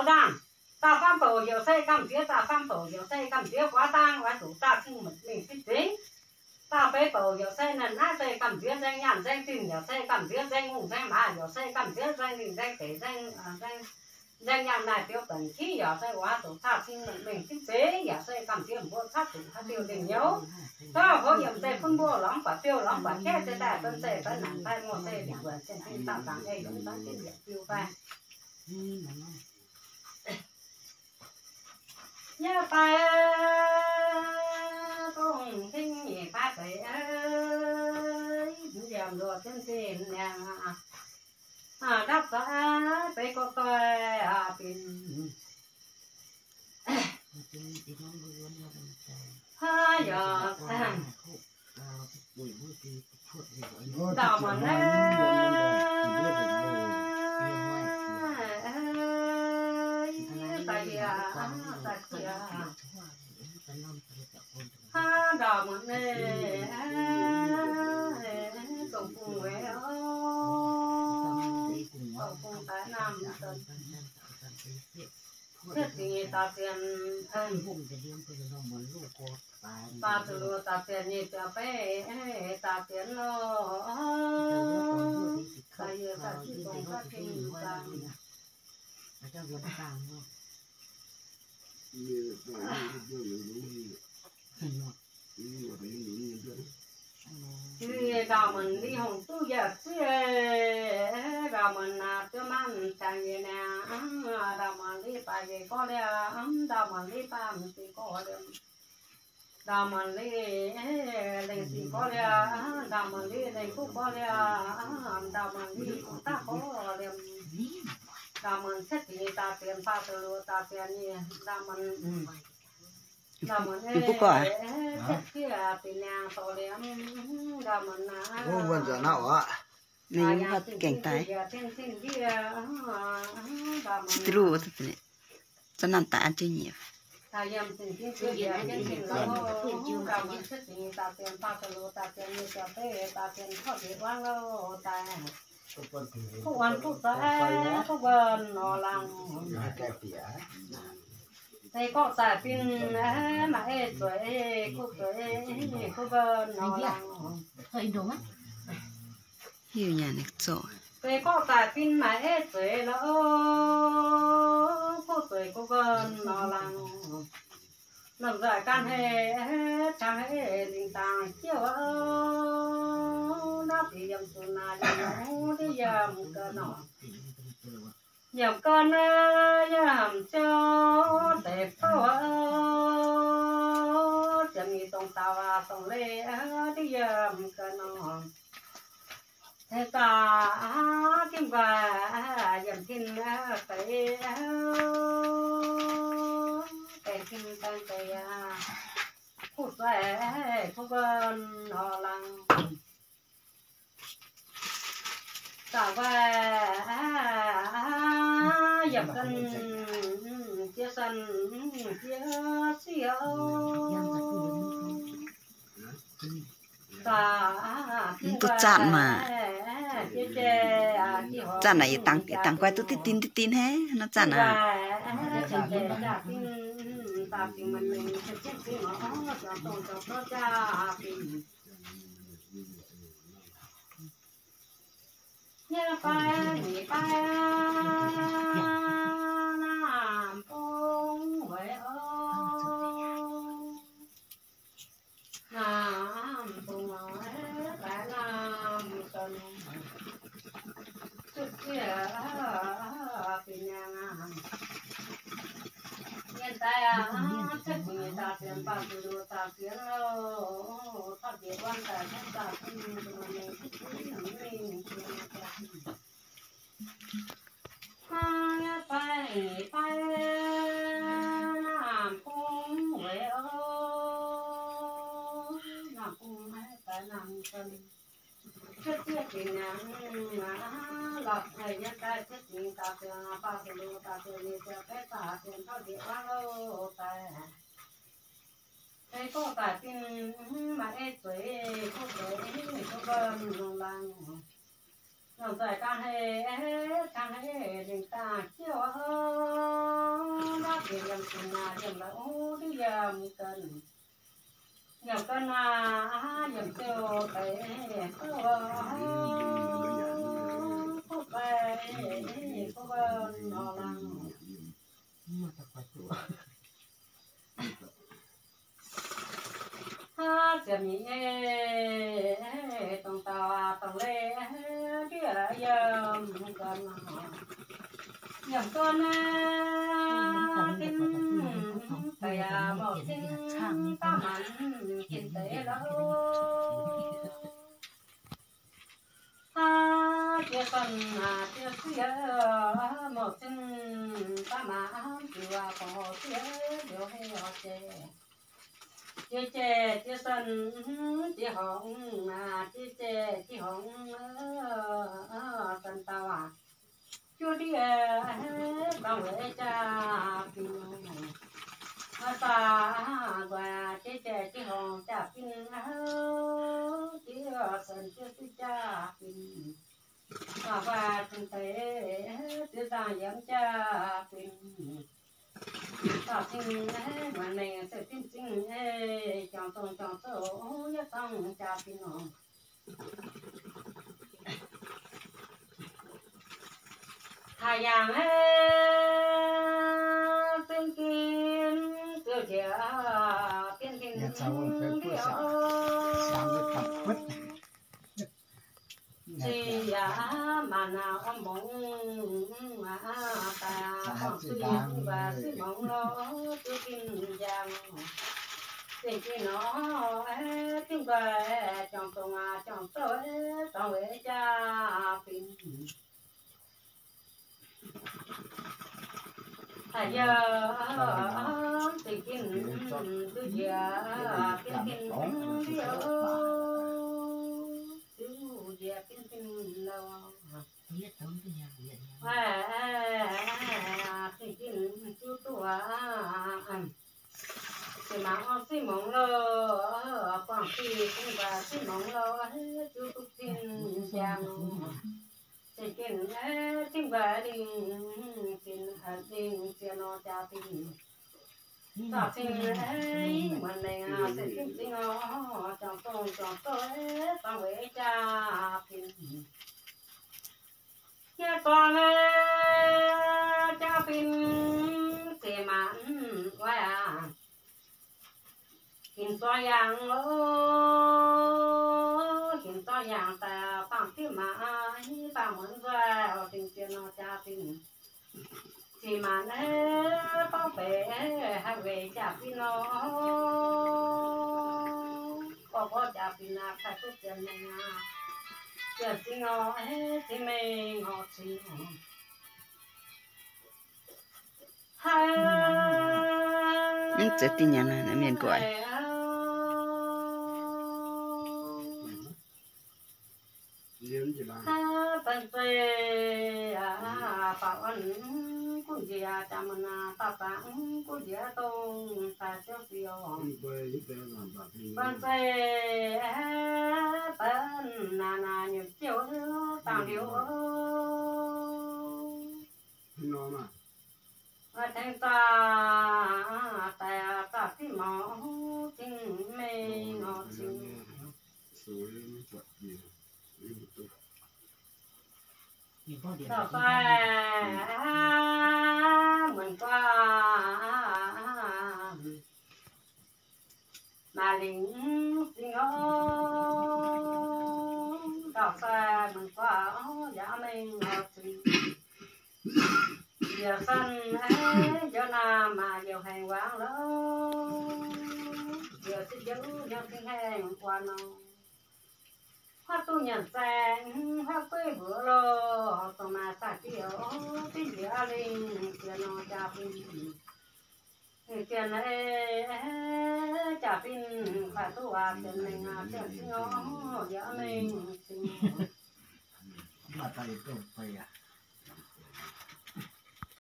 Zaangh, zaah faam bouc yaac se gamh nziex, zaah faam bouc yaac se gamh nziex guaav dangh, oix zuqc zaah cing mengh zingv zeiz. Zaah feix bouc yaac se naaiv naaiv se gamh nziex nzaeng nyaanh nzaeng zinh, yaac se gamh nziex nzaeng ngongh nzaeng maaz, yaac se gamh nziex nzaeng lingh nzaeng deic, nzaeng nyaanh naaic biouv benx kiv, yaac se oix zuqc zaah cing mengh zingv zeiz, yaac se gamh nziex mbuo caqv zuqc haaix diuh lingh nyouz. Zorqv hov yiem zeiv fun mbuo lorngx buatc biouv lorngx buatc jaiv, zeiv daaih benx zeiv benx naanc daaih mor zeiv lingh wuonc cien-cin daauh zaangc ei yungz daaih jienv yietc biouv fai. Nyei fai, dongh tingv nyei fai feix, liemh luoqc jienv zinh niaa, ndapv za'eix beix gorx doic binc. Aa, yaac ndaauh muonc naaiv, da'yietv, da'yietv, aa, ndaauh muonc naaiv, dongh bung weic, dongh bung daaih namh, cietv dingc nyei daaih fienx, faah zuqc luoqc daaih fienx nyei ziangx beiv daaih fienx loh. Da'yietv, da'yietv, dongh ga'fin zaangc. Liuz ndaauh muonc li hungh duqv yaac zieqv, ndaauh muonc naaiv duqv manc jangx nyei niaa, ndaauh muonc li baaix yeic gorx liemh, ndaauh muonc li baaix m'zing gorx liemh, ndaauh muonc li lengh zingh gorx liemh, ndaauh muonc li lengh kuv gorx liemh, ndaauh muonc li kuv daav gorx liemh, ndaauh muonc cietv dingc nyei daaih fienx, faah zuqc luoqc daaih fienx nyei, ndaauh muonc, ndaauh muonc ei, cietv zieqv binc niangh dorh liemh, ndaauh muonc naaiv, ninh mv gaengh daaih. Za'naanh daaih an jienv nyieqc. Deix gorqv zaaic fin, maaih ei zueiz, kuv zueiz, kuv mbuo nor laangz. Hiuv nyanc zorqv. Deix gorqv zaaic fin maaih ei zueiz lorqc, kuv zueiz kuv mbuo nor laangz. Lomh nzoih gan hei cang hei lingh dangx jiouv, naaiv bieqc yiem zuqc naaic yiem ndiev yiem ga'nor. Yiem ga'naaiv yiem ziouv deix fouv, ziepc nyeic dongh daauh dongh leih ndiev yiem ga'nor. Tengx zaqc tim nquaih yiem tin feix, baengh tin baengh feix, kuv zueiz kuv mbuo nor laangz. Zaqc nquaih yiem ga'nor, jiex san jiex sic. Mv duqv zaatv maah. Zaatv naaic yietc dangh, yietc dangh guai duqv diqv din diqv din haic, nor zaatv naaic. Nyei fai, nyei fai, naamh bung weic oc. Naamh bung weic, baeqc naamh ga'nor, zuqc zieqv binc niangh. Mienh daaih aqv, cuotv dingc nyei daaih fienx, faah zuqc luoqc daaih fienx loh. Taux njiec wuonh daaih cuotv daaih zinh, mienh mingh mingh mingh. Hnangv nyei fai, fai naamh bung weic oc. Naamh bung maiv fai naamh ga'nor. Cuotv zieqv binc niangh, lorz haic nyei daaih cuotv dingc daaih fienx, faah zuqc luoqc daaih fienx, nyei ziangx beiv daaih fienx taux njiec wuonh loh daaih. Deix gorqv daaih fin maaih ei zueiz, gorqv zueiz ei ninh gorngv mbuo longc laangz. Longc zaih dangh hei, dangh hei lingc dangh jiouv oc. Yiem zinh naaiv yiem la'uv duqv yiem ganh. Yiem ganh naaiv yiem ziouc deix duqv, kuv bai, kuv bai nor laangz. Aav, ziepc nyeic nyei, dongh dauh aac, dongh leih ndiev yiem ganh, yiem ganh naaiv, tin deix aac, mouc cing baav maanc, tin deix louh. Aav, jiex son aac, jiex sieqv, mouc cing baav maanc, ziux aac, gorngv ziux liuz hei oix jaiv. Jiex jaiv jiex son, jiex horngz aac, jiex jaiv jiex horngz, son dauh aac, juv ndiev dangh weic jaa fin. Aav, daaih nquaah jiex jaiv jiex horngz jaa fin, jiex son jiex sieqv jaa fin. Aav, nquaah cing deix ziux dangh yiem jaa fin. Dauh cing muonz mengh se dimv zingh, jangx zong jangx zouv yietv dangh jaa fin oc. Haaix yangh zingh ginv ziouc njiec bienv tin ndiev. Zinh yaac maanc orn mungz daaih, orn zuiz yaac mv baac sieqv mungz lorz zuqc ginv njang. Zinh ginv nor, zinh guaix jangx dongh aac, jangx zouv dangh weic jaa fin. Haaix yaac zinh ginv duqv njiec bienv tin ndiev, duqv njiec bienv tin louh. Zinh ginv juv duqv aac, se maac orn sieqv mungz lorz, buangh zuiz zinh guaix sieqv mungz lorz, juv duqv zinh njang. Zinh ginv zinh guaix lingh zinh, lingh zinh nor jaa fin. Dauh cing muonz mengh se dimv zingh nor, jangx dongh jangx zouv dangh weic jaa fin. Yie gorngv jaa fin, se maac waic aac, hinc zuangx yangh oc, hinc zuangx yangh daaih bangh fiev maac, bangh muonz nzueic oc, dingc ziex nor jaa fin. Zinh maanc aeqv, borngv beic haih weic jaa fin nor, gorqv-gorqv jaa fin aqv, haih duqv ziex mengh aqv. Ziex zingh nor, ziex mengh nor cingx. Mv zeiz dingh nyanc naaiv mienh guaix. Banh zeic baac orn gunv njiec, jaa-manh baac baac gunv njiec dongh daaih ziouv siou. Banh zeic baac naaic naaic nyutc ziouv dangh liuz, tengx daaih daaih fih maux cing mengh nor cing. Dauh fai muonc guaax maaih lingc zingh oc. Dauh fai muonc guaax yaac mengh nor cing. Njiec san aeqv, njoux naamh maac njoux haengh wangv lorqc. Njiec zinh njoux hnyouv zinh haengh guaax nor. Huaav duqv nyanc zaeng, huaav gueiv mbuox loh, dongh naaic saah diex oc, zinh njiec lingh ziex nor jaa fin. Ninh ziex naaiv jaa fin, faix duqv waac ziex mengh aqv, ziex zingh oc, yaac mengh zingh.